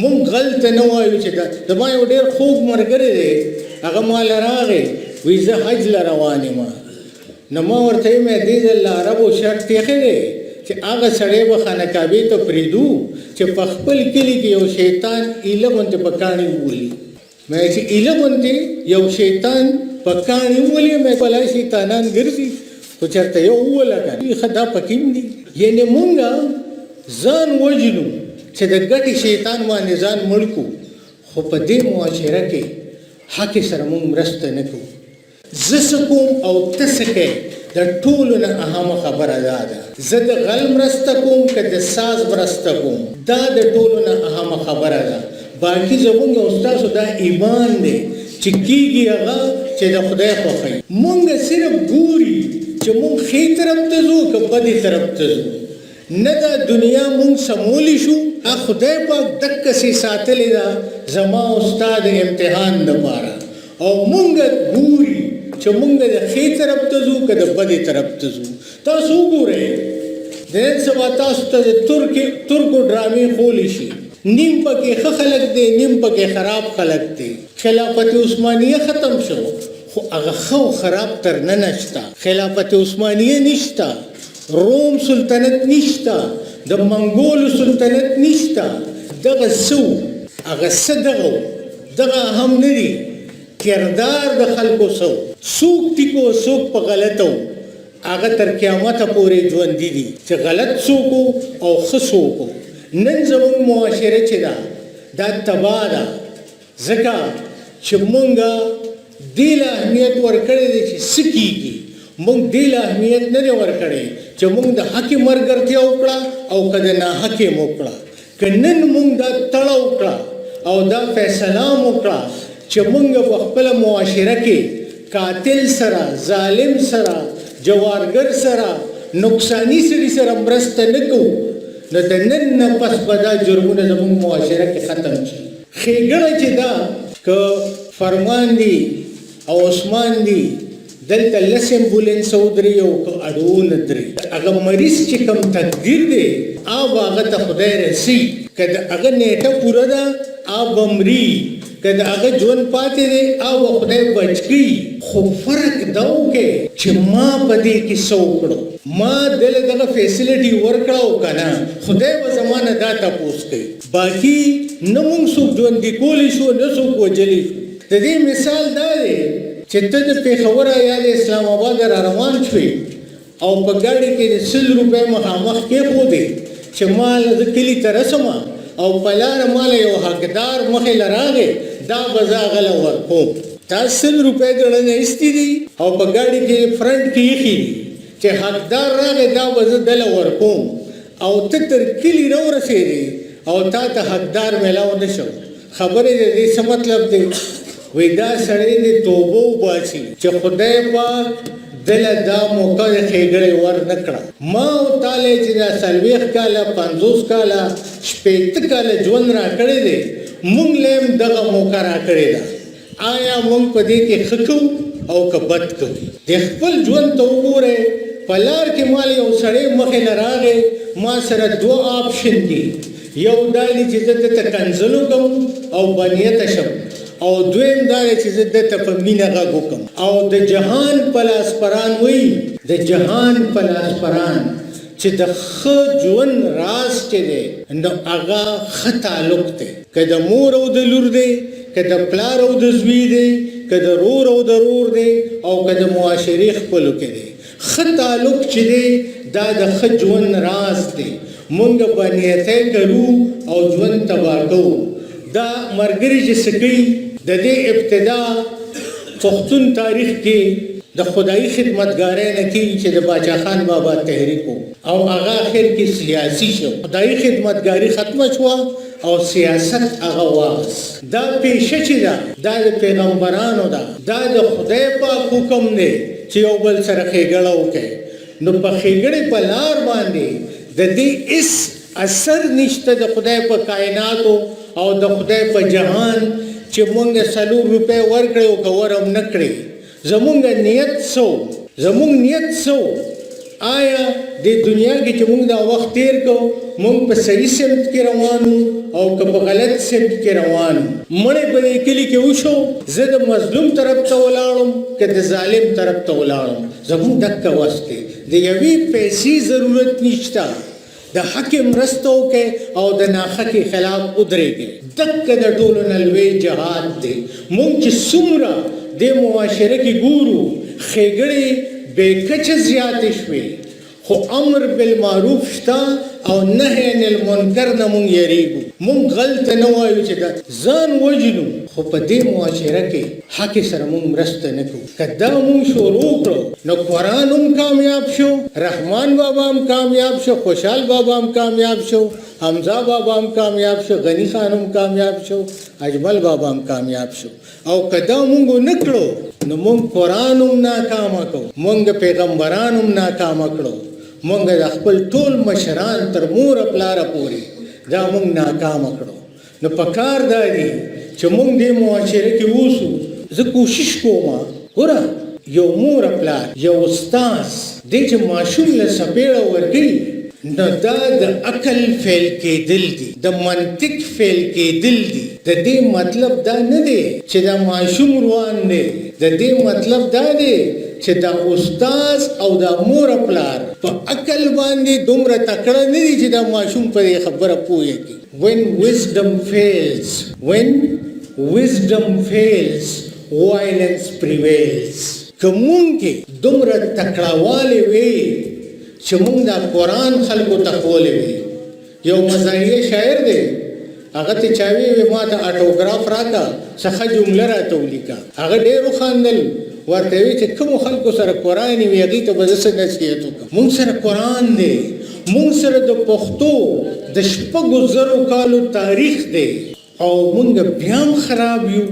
مونږ غل ته نه وایو چې دا زما یو ډېر خوږ ملګری دی، هغه ماله راغی، وایي زه حج له روان یم. نو ما ورته ویل، دې ځل له عربو شرط ایښی دی چې هغه سړی به خانه کعبې ته پرېږدو چې په خپل کلي کې یو شیطان ایله غوندې په کاڼي وولي. مې چې ایله غوندې یو شیطان په کاڼي وولي، مې بلا شیطانان ګرځي خو چېرته یو ووله که نه، ښه دا پکې هم دي. یعنې مونږ ځان وژنو چې د ګټې شیطان باندې ځان مړ کړو، خو په دې معاشره کې حق سره مونږ مرسته نه کوو. زه څه کوم او ته څه کوې، د ټولو نه اهمه خبره دا ده. زه د غل مرسته کوم که د ساز مرسته کوم، دا د ټولو نه اهمه خبره ده. باقي زمونږ او ستاسو دا ایمان دی چې کیږي هغه چې د خدای خوښوي. مونږ صرف ګوري چې مونږ ښې طرف ته ځو که بدې طرف ته ځو، نه دا دنیا مونږ سمولی شو. خدای پاک دقسې ساتلې ده زما او ستا د امتحان دپاره، او مونږ ګوري چې مونږ د ښې طرف ته ځو که د بدې طرف ته ځو. تاسو وګورئ، د نن سبا تاسو ته د ترکو ډرامې ښولی شي، نیم پکې ښه خلک دی، نیم پکې خراب خلک دی. خلافت عثمانیه ختم شو، خو هغه ښه او خراب تر ننه شته. خلافت عثمانیه نشته، روم سلطنت نشته، د منګولو سلطنت نشته. دغه څه وو، هغه څه دغه وو، دغه هم نه دي. کردار د خلکو څه وو، څوک ټیک وو، څوک په غلطه وو، هغه تر قیامته پورې ژوندي دي چې غلط څوک وو او ښه څوک وو. نن زموږ معاشره چې ده دا تباه ده، ځکه چې مونږ دې له اهمیت ورکړی دی چې څه کېږي. مونږ دې له اهمیت نه دی ورکړی چې مونږ د حقې ملګرتیا وکړه او که د ناحقې مو وکړه. که نن مونږ دا تړه وکړه او دا فیصله هم وکړه چې مونږ په خپله معاشره کې قاتل سره، ظالم سره، جوارګر سره، نقصاني سړي سره مرسته نه کوو، نو د نن نه پس به دا جرمونه زموږ معاشره کې ختم شي. ښېګڼه چې ده، که فرمان دی او عثمان دی، دلته لس امبولانس ودري او که اډو نه دري، هغه مریض چې کوم تقدیر دی هغه هغه ته خدای رسي. که د هغه نیټه پوره ده هغه به مري، که د هغه ژوند پاتې دی هغه به خدای بچ کړي. خو فرق دا وکړي چې ما په دې کې څه وکړو، ما دله دغه فیسیلیټي ورکړه او که نه، خدای به زما نه دا تپوس کوي. باقي نه مونږ څوک ژوندي کولی شو نه څوک وژلی شو. د دې مثال دا دی چې ته د پېښوره یا د اسلام آباده را روان شوې او په ګاډي کې د 100 روپۍ مخامخ کېښودې چې ما له زه کلي ته رسم او په لاره ما له یو حقدار مخې له راغی، دا به زه هغه له ورکوم. تا 100 روپۍ دړه نه ایستې دي او په ګاډي کې فرنټ کې ایښي دي چې حقدار راغی دا به زه دله ورکوم، او ته تر کلي نه ورسېدې او تا ته حقدار میلاو نه شو. خبرې د دې څه مطلب دی؟ وایي دا سړی دې توبه وباسي چې خدای پاک دله دا موقع د ښېګړې ور نه کړه. ما او تا له چې دا 40 کاله، 50 کاله، 60 کاله ژوند راکړی دی، مونږ له هم دغه موقع راکړې ده. آیا مونږ په دې کې ښه کوو او که بد کوو؟ د خپل ژوند ته وګورئ. په لار کې ما له یو سړی مخې له راغی، ما سره دوه آپشن دي. یو دا دی چې زه ده ته کنځل وکړم او بنیته شم، او دویم دا دی چې زه ده ته په مینه غږ وکړم. او د جهان پلاسپران وایي، د جهان پلاسپران چې د ښه ژوند راز چې دی نو هغه ښه تعلق دی، که د مور او د لور دی، که د پلار او د زوی دی، که د رور او د رور دی، او که د معاشرې خپلو کې دی. ښه تعلق چې دی دا د ښه ژوند راز دی. مونږ بنیتی کوو او ژوند تباه کوو. دا مرګري چې څه کوي، د دې ابتدا پښتون تاریخ کې د خدایي خدمتګارۍ نه کېږي چې د باچا خان بابا تحریک و، او هغه اخر کې سیاسي شو. خدایي خدمتګاري ختمه شوه او سیاست هغه واغست. دا پیشه چې ده دا د پیغمبرانو ده، دا د خدای پاک حکم دی چې یو بل سره ښېګړه وکړئ. نو په ښېګړې په لار باندې د دې هېڅ اثر نشته د خدای په کائناتو او د خدای په جهان چې مونږ 4 روپۍ ورکړې او که ورم نه کړې. زمونږ نیت څه و؟ زمونږ نیت څه و؟ آیا د دنیا کې چې موږ دا وخت تیر کو، موږ په صحیح سمت کې روان او که په غلط سمت کې روان؟ مړی په دې کلي کې وشو، زه د مظلوم طرف ته ولاړم که د ظالم طرف ته ولاړم؟ زموږ دکه وس دی. د یوې پیسې ضرورت نشته. د حق مرسته وکړئ او د ناحقې خلاف ودرېږئ. دکه د ټولو نه لوی جهاد دی. مونږ چې څومره دې معاشره کې ګورو، ښېګړې بې کچه زیاتې شوې، خو امر بالمعروف شته او نهی عن المنکر نه مونږ یریږو. مونږ غل ته نه وایو چې دا ځان وژنو، خو په دې معاشره کې حق سره مونږ مرسته نه کوو. که دا مونږ شروع کړو، نو قرآن هم کامیاب شو، رحمان بابا هم کامیاب شو، خوشحال بابا هم کامیاب شو، حمزه بابا هم کامیاب شو، غنی خان هم کامیاب شو، اجمل بابا هم کامیاب شو. او که دا مونږ نه کړو، نو مونږ قرآن هم ناکامه کړو، مونږ پیغمبران هم ناکامه کړو، مونږ د خپل ټول مشران تر مور پلاره پورې دا مونږ ناکامه کړو. نو پکار دا دی چې مونږ دې معاشره کې اوسو. زه کوشش کوم، ګوره، یو مور پلار، یو استاد دې چې ماشوم له څپېړه ورکوي، نو دا د عقل فیل کېدل دي، د منطق فیل کېدل دي. د دې مطلب دا نه دی چې دا ماشوم روان دی. د دې مطلب دا دی چې دا استاد او دا مور پلار په عقل باندې دومره تکړه نه دي چې دا ماشوم په دې خبره پوه کړي. When wisdom fails, when wisdom fails, violence prevails. که مونږ کې دومره تکړهوالی وي چې مونږ دا قرآن خلکو ته ښوولی وي. یو مزاحیه شاعر دی، هغه ته چا وی، ما ته اټوګراف راکه، څه ښه جمله راته ولیکه. هغه ډېر وخاندل، ورته وی چې کومو خلکو سره قرآن وي، هغوی ته به زه څه نصیحت وکړم؟ مونږ سره قرآن دی، مونږ سره د پښتو د 6000 کالو تاریخ دی، او مونږ بیا هم خراب یو،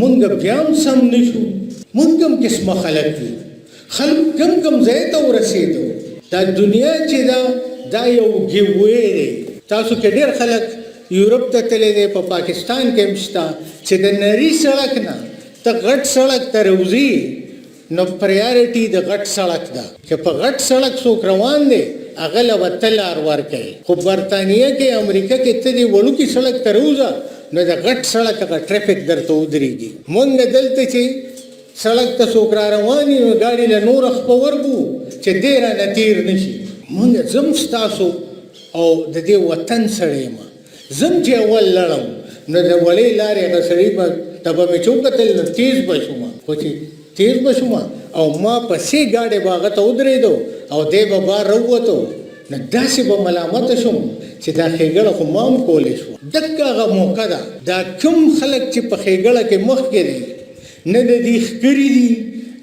مونږ بیا هم سم نه شو. مونږ کوم قسمه خلک یو؟ خلک کم کم ځای ته ورسېدو؟ دا دنیا چې دا دا یو ګیوی دی. تاسو کې ډېر خلک یورپ ته تللی دی، په پاکستان کې هم شته چې د نري سړک نه ته غټ سړک ته راوځي، نو priority د غټ سړک ده، چې په غټ سړک څوک روان دی، هغه له به ته لار ورکوي. خو برتانیه کې، امریکا کې ته دې وړوکي سړک ته راوځه، نو د غټ سړک هغه ټریفک درته ودرېږي. مونږ دلته چې سړک ته څوک را روان وي، نو ګاډي له نوره خپه ورکو چې دی رانه تېر نه شي. مونږ زم ستاسو او د دې وطن سړی یم. زم چې اول لړم، نو د وړې لارې هغه سړي به ته به مې چې وکتل، نو تیز به شوم. خو چې تیز به شوم او ما پسې ګاډی به هغه ته ودرېدو او دی به بار راووتو، نو داسې به ملامت شوم چې دا ښېګړه خو ما هم کولی شو. دکه هغه موقع ده. دا کوم خلک چې په ښېګړه کې مخکې دی، نه د دې ښکري دي،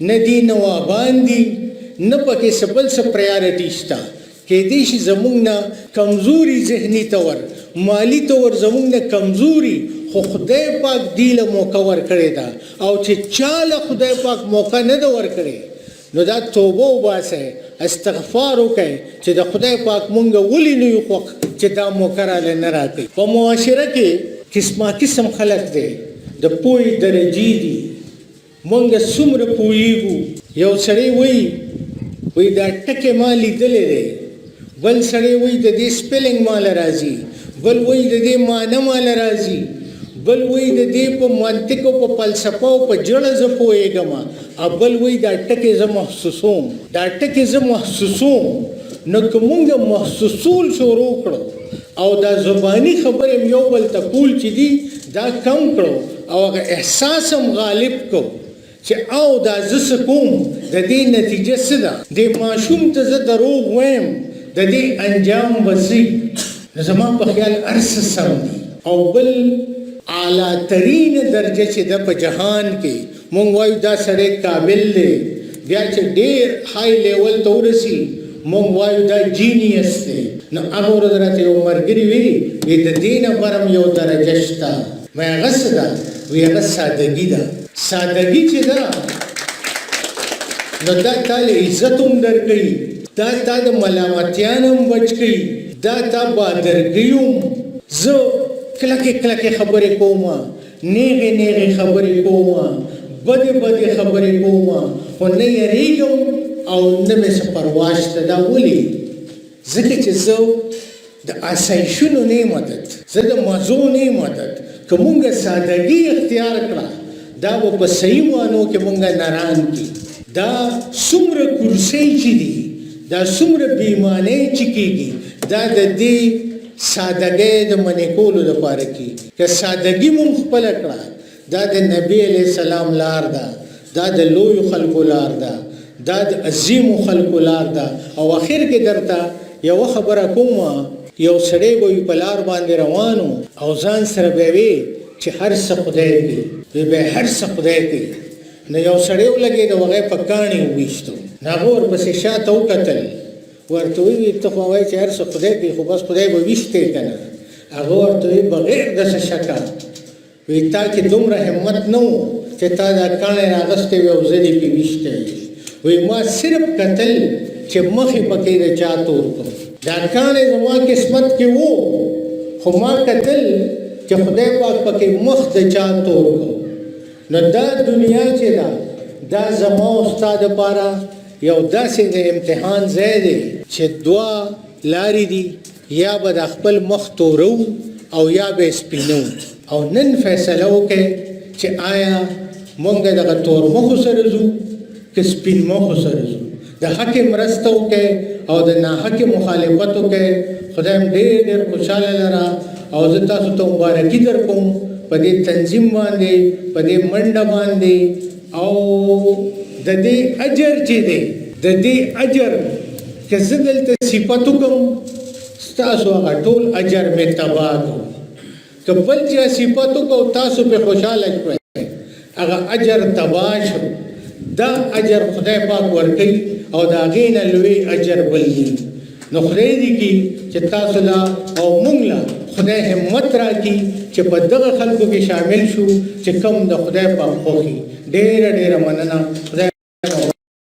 نه دي نوابان دي، نه پکې څه بل څه priority شته. کېدای شي زموږ نه کمزوري ذهني طور، مالي طور زموږ نه کمزوري، خو خدای پاک دی له موقع ورکړې ده. او چې چا له خدای پاک موقع نه ده ورکړې، نو دا توبه وباسئ، استغفار وکړئ چې د خدای پاک مونږ ولې نه یو خوښ چې دا موقع راله نه راکوي. په معاشره کې قسمه قسم خلک دی، د پوهې درجې دي. مونږ څومره پوهیږو؟ یو سړی وایي دا ټکی ما لیدلی دی، بل سړی وایي د دې spelling ماله راځي، بل وایي د دې معنی ماله راځي، بل وایي د دې په منطق او په فلسفه او په جړه زه پوهېږم، او بل وایي دا ټکی زه محسوسوم، دا ټکی زه محسوسوم. نو که مونږ محسوسول شروع کړو او دا زبانی خبرې هم یو بل ته کول چې دي، دا کم کړو او هغه احساس هم غالب کړو چې او دا زه څه کوم، د دې نتیجه څه ده، دې ماشوم ته زه دروغ وایم، د دې انجام به څه؟ نو زما په خیال هر څه سم دي. او بل اعلی ترین درجه چې ده په جهان کې، مونږ وایو دا سړی قابل دی، بیا چې ډېر high level ته ورسي، مونږ وایو دا genius دی. نو هغه ورځ راته یو ملګري ویلي وی، د دې نه بر هم یو درجه شته. مې هغه څه ده؟ وی هغه سادګي ده. سادګي چې ده، نو دا تا له عزت هم درکوي، دا تا د ملامتیا نه هم بچ کوي، دا تا بادرګي هم. زه کلکې کلکې خبرې کوم، نیغې نیغې خبرې کوم، بدې بدې خبرې کوم، خو نه یریږم او نه مې څه پروا شته. دا ولې؟ ځکه چې زه د آسایشونو نه یم عادت، زه د مزو نه یم عادت. که مونږ سادګي اختیار کړه، دا به په صحیح معنو کې مونږ نران کړي. دا څومره کرسۍ چې دي، دا څومره بېمانۍ چې کېږي، دا د دې سادګۍ د منې کولو دپاره کېږي. که سادګي مونږ خپله کړه، دا د نبی علیه السلام لار ده، دا د لویو خلکو لار ده، دا د عظیمو خلکو لار ده. او اخر کې درته یوه خبره کوم. یو سړی به وي په لار باندې روانو او ځان سره به وي چې هر څه خدای کوي، وی به هر څه خدای کوي. نو یو سړی ولګېد، هغه په کاڼي وویشتو. نو هغه ورپسې شاته وکتل، ورته وویل ته خو وایې چې هر څه خدای کوي، خو بس خدای به ویشتی که نه؟ هغه ورته وویل بغیر د څه شکه. وی تا کې دومره همت نه و چې تا دا کاڼی راغستی وی او زه دې پې ویشتی وی. وی ما صرف کتل چې مخې پکې د چا تور کړم. دا کاڼی زما قسمت کې وو، خو ما کتل چې خدای پاک پکې مخ د چا تور کړو. نو دا دنیا چې ده، دا زما او ستا دپاره یو داسې د امتحان ځای دی چې دوه لارې دي، یا به د خپل مخ تورو او یا به سپینو. او نن فیصله وکړئ چې آیا مونږ دغه تور مخو سره ځو که سپین مخو سره ځو. د حق مرسته وکړئ او د ناحق مخالفت وکړئ. خدای هم ډېر ډېر خوشحاله لره. او زه تاسو ته مبارکي در کوم په دې تنظیم باندې، په دې منډه باندې. او د دې اجر چې دی، د دې اجر که زه دلته صفت وکړم، ستاسو هغه ټول اجر مې تباه کړو. که بل چا صفت وکړو، تاسو پې خوشحاله شوئ، هغه اجر تباه شو. دا اجر خدای پاک ورکوي او د هغې نه لوی اجر بل دی. نو خدای دې کړي چې تاسو له او مونږ له خدای همت راکړي چې په دغه خلکو کې شامل شو چې کوم د خدای پاک خوښي. ډېره ډېره مننه. خدای